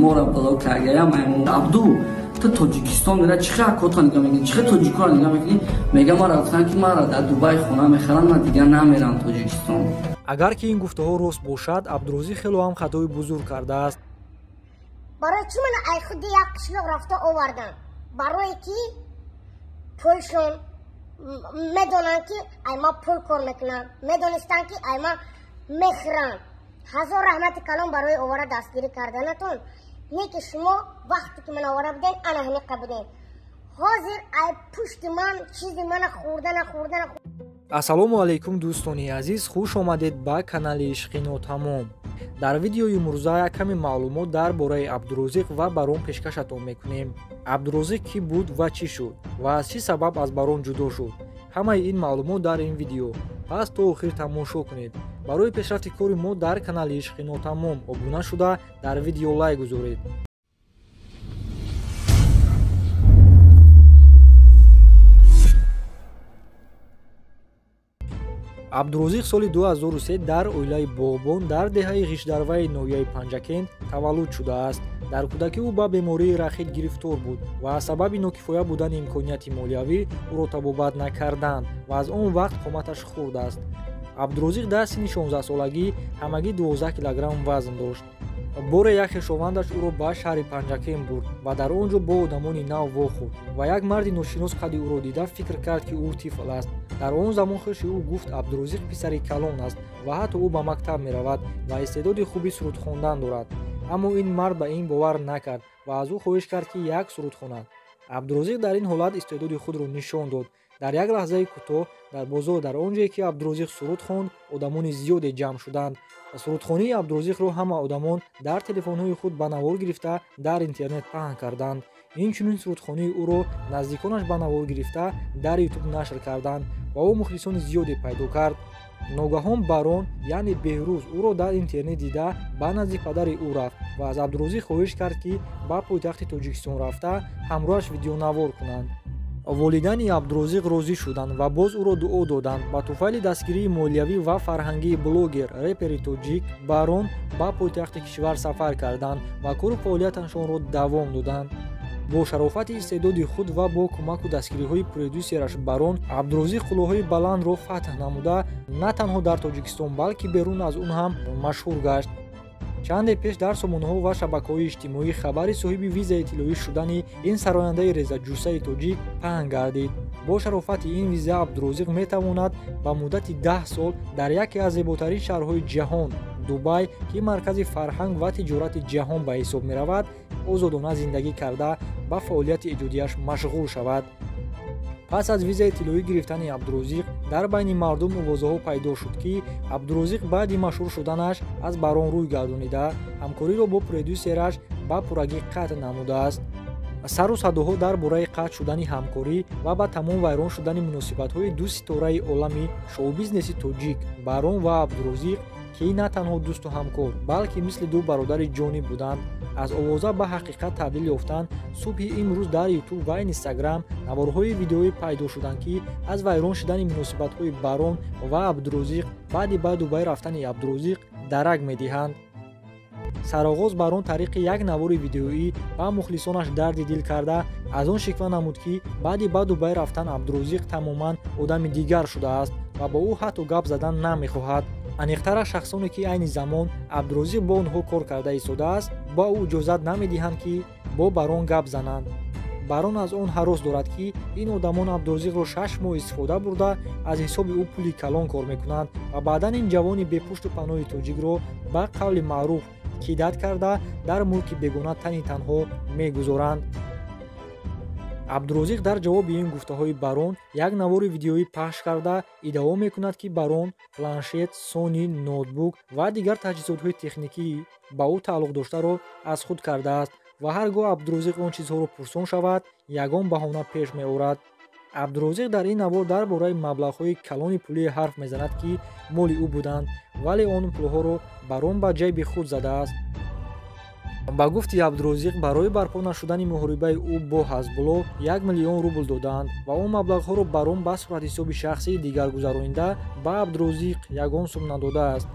Мора блок карда маймун Абду, ту Тоҷикистон мера чӣ акота нигоҳ мекунӣ, чӣ тоҷикоро нигоҳ мекунӣ? Мега мара гуфтан ки мара дар Дубай хона мехарам, ман дигар намерам Тоҷикистон. Агар ки ин гуфтаҳо рост бошад, Абдурозиқ хело ҳам хатои бузург кардааст. Барои чӣ мана ай худи як қишлоқ рафта овардан? Барое ки пулшон медонанд, ки ай ма пул кор мекунам, медонистанд, ки ай ма мехӯрам. Ҳазор раҳмати калон барои овара дастгирӣ карданатон. Не ки шумо вақте ки ман овара будем, ана ҳамиқа будем. Ҳозир ай пушти ман чизи мана хӯрдана хӯрдана. Ассалому алайкум, дӯстони азиз, хуш омадед ба канали Ишқи Нотамом. Дар видеои имрӯза як каме маълумот дар бораи Абдурозиқ ва Барон пешкашатон мекунем. Абдурозиқ кӣ буд ва чӣ шуд ва аз чӣ сабаб аз Барон ҷудо шуд? Ҳамаи ин маълумот дар ин видео. Пас то охир тамошо кунед. Барои пешрафти кори мо дар канали Ишқи Нотамом обуна шуда, дар видео лайк гузоред. Абдурозиқ соли 2003 дар оилаи боғбон дар деҳаи Ғишдарваи ноҳияи Панҷакент таваллуд шудааст. Дар кӯдакӣ ӯ ба бемории рахит гирифтор буд ва аз сабаби нокифоя будани имконияти молиявӣ ӯро табобат накарданд ва аз он вақт қоматаш хурд аст. Абдурозиқ дар синни 16-солагӣ ҳамагӣ 12 килограмм вазн дошт. Боре як хешовандаш ӯро ба шаҳри Панҷакент бурд ва дар он ҷо бо одамони нав вохӯрд ва як марди ношинос қадди ӯро дида фикр кард, ки ӯ тифл аст. Дар он замон хеши ӯ гуфт, Абдурозиқ писари калон аст ва ҳатто ӯ ба мактаб меравад ва истеъдоди хуби суруд хондан дорад. Аммо ин мард ба ин бовар накард ва аз ӯ хоҳиш кард, ки як суруд хонад. Абдурозиқ дар ин ҳолат истеъдоди худро нишон дод. Дар як лаҳзаи кӯтоҳ дар бозор, дар он ҷое ки Абдурозиқ суруд хонд, одамони зиёде ҷамъ шуданд. Сурудхонии Абдурозиқро ҳама одамон дар телефонҳои худ ба навор гирифта дар интернет паҳн карданд. Инчунин сурудхонии ӯро наздиконаш ба навор гирифта дар ютуб нашр карданд ва ӯ мухлисони зиёде пайдо кард. Ногаҳон Барон, яъне Беҳрӯз, ӯро дар интернет дида ба назди падари ӯ рафт ва аз Абдурозиқ хоҳиш кард, ки ба пойтахти Тоҷикистон рафта ҳамроҳаш видеонавор кунанд. Волидайни Абдурозиқ розӣ шуданд ва боз ӯро дуо доданд. Ба туфайли дастгирии молиявӣ ва фарҳангии блогер, репери тоҷик Барон ба пойтахти кишвар сафар карданд ва кору фаъолияташонро давом доданд. Бо шарофати истеъдоди худ ва бо кӯмаку дастгириҳои продюсераш Барон, Абдурозиқ қуллаҳои баландро фатҳ намуда, на танҳо дар Тоҷикистон, балки берун аз он ҳам машҳур гашт. Чанде пеш дар сомонаҳо ва шабакаҳои иҷтимоӣ хабари соҳиби визаи тиллоӣ шудани ин сарояндаи резаҷуссаи тоҷик паҳн гардид. Бо шарофати ин виза Абдурозиқ метавонад ба муддати 10 сол дар яке аз зеботарин шаҳрҳои ҷаҳон, Дубай, ки маркази фарҳанг ва тиҷорати ҷаҳон ба ҳисоб меравад, озодона зиндагӣ карда ба фаъолияти эҷодиаш машғул шавад. Пас аз визаи тиллоӣ гирифтани Абдурозиқ дар байни мардум овозаҳо пайдо шуд, ки Абдурозиқ баъди машҳур шуданаш аз Барон рӯй гардонида, ҳамкориро бо продюсераш ба пуррагӣ қатъ намудааст. Сару садоҳо дар бораи қатъ шудани ҳамкорӣ ва ба тамом вайрон шудани муносибатҳои ду ситораи олами шоу-бизнеси тоҷик, Барон ва Абдурозиқ, ки на танҳо дӯсту ҳамкор, балки мисли ду бародари ҷонӣ буданд, аз овоза ба ҳақиқат табдил ёфтанд. Субҳи имрӯз дар ютуб ва инстаграм наворҳои видеоӣ пайдо шуданд, ки аз вайрон шудани муносибатҳои Барон ва Абдурозиқ баъди ба Дубай рафтани Абдурозиқ дарак медиҳанд. Сароғоз Барон тариқи як навори видеоӣ ба мухлисонаш дарди дил карда, аз он шиква намуд, ки баъди ба Дубай рафтан Абдурозиқ тамоман одами дигар шудааст ва бо ӯ ҳатто гап задан намехоҳад. Аниқтараш, шахсоне ки айни замон Абдурозиқ бо онҳо кор карда истодааст, ба ӯ иҷозат намедиҳанд, ки бо Барон гап зананд. Барон аз он ҳарос дорад, ки ин одамон Абдурозиқро 6 моҳ истифода бурда, аз ҳисоби ӯ пули калон кор мекунанд ва баъдан ин ҷавони бепушту паноҳи тоҷикро ба қавли маъруф кидат карда дар мулки бегона тани танҳо мегузоранд. Абдурозиқ дар ҷавоби ин гуфтаҳои Барон як навори видеоӣ пахш карда иддао мекунад, ки Барон планшет, Сони, ноутбук ва дигар таҷҳизотҳои техникӣ ба ӯ тааллуқ доштаро аз худ кардааст ва ҳар гоҳ Абдурозиқ он чизҳоро пурсон шавад, ягон баҳона пеш меорад. Абдурозиқ дар ин навор дар бораи маблағҳои калони пулие ҳарф мезанад, ки моли ӯ буданд, вале он пулҳоро Барон ба ҷайби худ задааст. Ба гуфти Абдурозиқ, барои барпо нашудани муҳорибаи ӯ бо Ҳазбулло 1 миллион рубл додаанд ва он маблағҳоро Барон ба суратҳисоби шахсии дигар гузаронида ба Абдурозиқ ягон сум надодааст.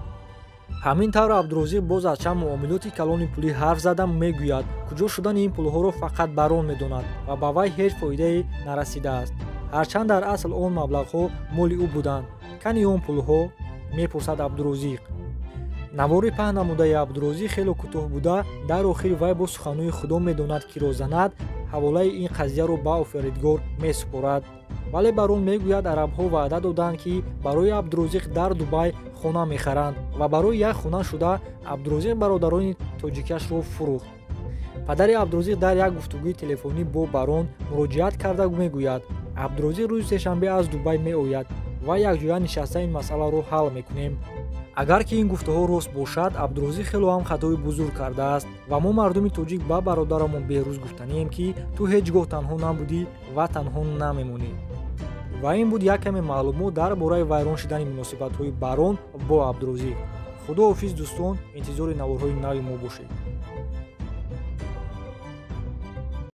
Ҳамин тавр Абдурозиқ боз аз чанд муомилоти калони пулӣ ҳарф зада мегӯяд, куҷо шудани ин пулҳоро фақат Барон медонад ва ба вай ҳеҷ фоидае нарасидааст. Ҳарчанд дар асл он маблағҳо моли ӯ буданд. Кани он пулҳо? Мепурсад Абдурозиқ. Навори паҳн намудаи Абдурозиқ хело кӯтоҳ буда, дар охир вай бо суханҳои «Худо медонад, киро занад» ҳаволаи ин қазияро ба офаридгор месупорад. Вале Барон мегӯяд, арабҳо ваъда доданд, ки барои Абдурозиқ дар Дубай хона мехаранд ва барои як хона шуда Абдурозиқ бародарони тоҷикашро фурӯхт. Падари Абдурозиқ дар як гуфтугӯи телефонӣ бо Барон муроҷиат карда мегӯяд, Абдурозиқ рӯзи сешанбе аз Дубай меояд ва якҷоя нишаста ин масъаларо ҳал мекунем. Агар ки ин гуфтаҳо рост бошад, Абдурозиқ хело ҳам хатои бузург кардааст ва мо мардуми тоҷик ба бародарамон Беҳрӯз гуфтанием, ки ту ҳеҷ гоҳ танҳо набудӣ ва танҳо намемонӣ. Ва ин буд як каме маълумот дар бораи вайрон шудани муносибатҳои Барон бо Абдурозиқ. Худоҳофиз, дӯстон, интизори наворҳои нави мо бошед.